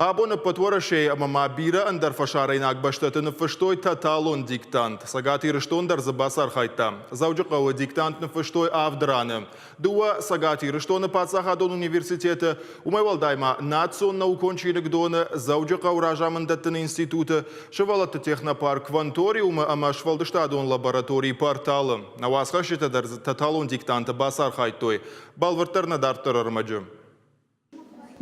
Абон ӕппӕт Уӕрӕсейы ӕмӕ ма бирӕ ӕндӕр фӕсарӕйнаг бӕстӕты ныффыстой тоталон диктант. Цӕгат Ирыстон дӕр дзы бацархайдта. Дзӕуджыхъӕуы диктант ныффыстой авд раны. Дыууӕ Цӕгат Ирыстоны паддзахадон университеты, уымӕй уӕлдай ма Национ наукон чиныгдоны, Дзӕуджыхъӕуы разамынддӕттыны институты, сывӕллӕтты технопарк Кванториумы ӕмӕ сфӕлдыстадон лабораторийы порталы. Нӕ уацхӕсджытӕ дӕр дзы тоталон диктанты бацархайдтой. Бӕлвырддӕр нӕ дарддӕр ӕрмӕджы.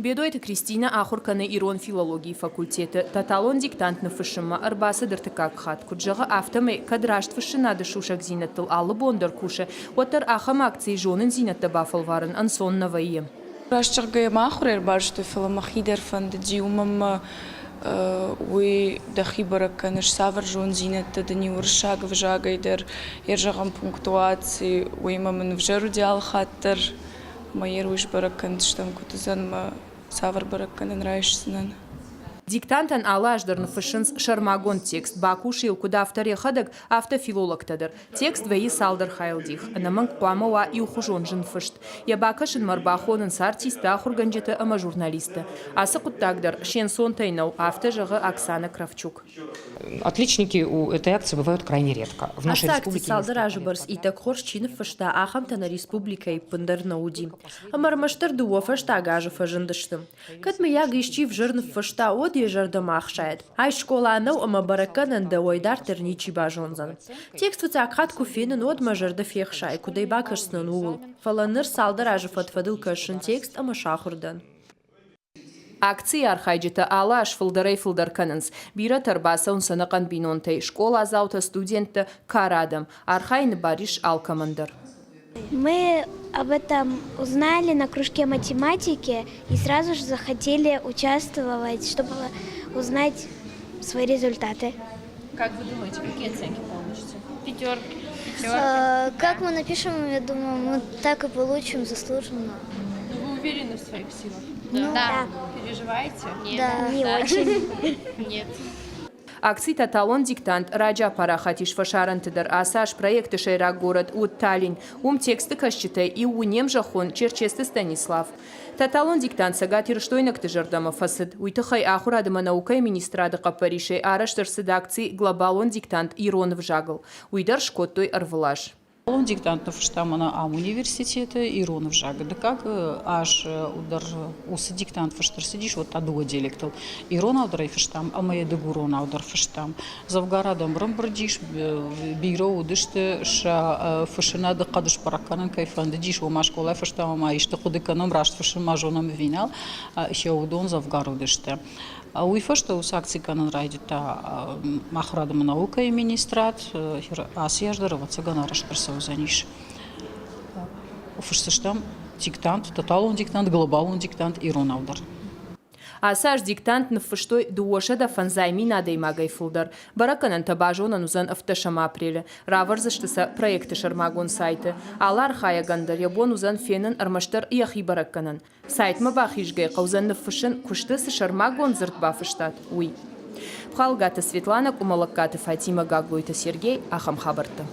Бедойты Кристинӕ ахуыр кӕны ирон филологийы факультеты. Тоталон диктант ныффыссынмӕ ӕрбацыд ӕртыккаг хатт. Куыд зӕгъы, афтӕмӕй, кӕд растфыссынады сусӕгдзинӕдтыл алы бон дӕр кусы, уӕддӕр ахӕм акцийы зонындзинӕдтӕ бафӕлварын ӕнцон нӕ вӕййы. Раст зӕгъгӕйӕ мӕ ахуыр ӕрбазыдтой, фӕлӕ мӕхи дӕр фӕндыди, уымӕн мӕ уый дӕхи бӕрӕг кӕныс, цавӕр зондзинӕдтӕ дын и уырыссаг ӕвзагӕй дӕр, йе зӕгъӕм пунктуаци, уыимӕ мын ӕвзӕр уыди алыхатт дӕр. Ӕмӕ йӕ уый сбӕрӕг кӕндзыстӕм, куыд уыдзӕн ӕмӕ цавӕр бӕрӕггӕнӕн райсдзынӕн. Диктантӕн алы аз дӕр ныффыссынц сӕрмагонд текст, бакусы йыл куыд автор йӕхӕдӕг, афтӕ филологтӕ дӕр. Текст вӕййы цалдӕр хайыл дих, ӕнӕмӕнг хъуамӕ уа иухуызон зын фыст. Йӕ бакӕсынмӕ ӕрбахонынц артисттӕ, ахуыргӕнджытӕ ӕмӕ журналисттӕ. Ацы хъуыддаг дӕр се нцонтӕй нӕу, афтӕ зӕгъы Оксана Кравчук. Отличники у этой акции бывают крайне редко. В нашей Ацы акци республике цалдӕр азы бӕрц иттӕг хорз чи ныффыста, ахӕмтӕ нӕ республикӕйы ӕппындӕр нӕ уыди. Ӕмӕ ӕрмӕстдӕр дыууӕ фӕстаг азы фӕзындысты. Кӕд мыййаг исчи ӕвзӕр ныффыста, уӕд йӕ зӕрдӕ ма ӕхсайӕд. Ай скъола нӕу ӕмӕ бӕрӕггӕнӕн дӕуӕй дарддӕр ничи базондзӕн. Текст фыццаг хатт куы фенын, уӕд мӕ зӕрдӕ фехсайы, куыд ӕй бакӕсдзынӕн, ууыл. Фӕлӕ ныр цалдӕр азы фӕд-фӕдыл кӕсын текст ӕмӕ сахуыр дӕн. Акцийы архайджытӕ алы аз фылдӕрӕй-фылдӕр кӕнынц. Бирӕтӕ ӕрбацӕуынц ӕнӕхъӕн бинонтӕй, скъоладзаутӕ, студенттӕ, кары адӕм. Архайыны бар ис алкӕмӕн дӕр. Мы об этом узнали на кружке математики и сразу же захотели участвовать, чтобы узнать свои результаты. Как вы думаете, какие оценки получите? Пятерки. Как мы напишем, я думаю, мы так и получим заслуженно. Ну, вы уверены в своих силах? Ну, да. Переживаете? Нет. Да, не очень. Нет. Акци «Тоталон диктант» раджы апарахат ис фӕсарӕнты дӕр. Ацы аз проекты сӕйраг горӕт уыд Таллин. Уым тексты кӕсджытӕй иу у не мзӕххон Черчесты Станислав. Тоталон диктант цӕгатирыстойнӕгты зӕрдӕмӕ фӕцыд. Уый тыххӕй Ахуырад ӕмӕ наукӕйы министрады хъӕппӕрисӕй арӕзт ӕрцыд акци «Глобалон диктант ирон ӕвзагыл». Уый дӕр скодтой ӕрвылаз. Глобалон диктант ныффыста мӕнӕ ам университеты ирон ӕвзагы. Дыккаг аз дӕр уыцы диктант фыст ӕрцыдис, уӕд та дыууӕ диалектыл. Иронау дӕр ӕй фыстам ӕмӕ йӕ дыгуронау дӕр фыстам. Дзӕвгар адӕм ӕрӕмбырд ис, бирӕ уыдысты, сӕ фыссынады хъӕд сбӕрӕг кӕнын кӕй фӕндыдис, уымӕ скъолайы фӕстӕмӕ ма исты хъуыды кӕнӕм, раст фыссын ма зонӕм ӕви нал, сӕ уыдон дзӕвгар уыдысты. Уый фӕстӕ уыцы акци кӕнын райдыдта ахуырад ӕмӕ наукӕйы министрад. Ацы аз дӕр, ӕвӕццӕгӕн, арӕзт ӕрцӕудзӕнис. Фысдзыстӕм диктант, тоталон диктант, глобалон диктант иронау дӕр. Ацы аз диктант ныффыстой 205 мин адӕймагӕй фылдӕр. Бӕрӕггӕнӕнтӕ базонӕн уыдзӕн 17 апрелы. Равӕрдзысты сӕ проекты сӕрмагонд сайты. Алы архайӕгӕн дӕр йӕ бон уыдзӕн фенын ӕрмӕстдӕр йӕхи бӕрӕггӕнӕн. Сайтмӕ бахизгӕйӕ хъӕудзӕн ныффыссын, куысты цы сӕрмагонд дзырд бафыстат, уый. Пхалгаты Светланӕ, Къуымӕллӕгкаты Фатимӕ, Гаглойты Сергей, ахӕм хабӕрттӕ.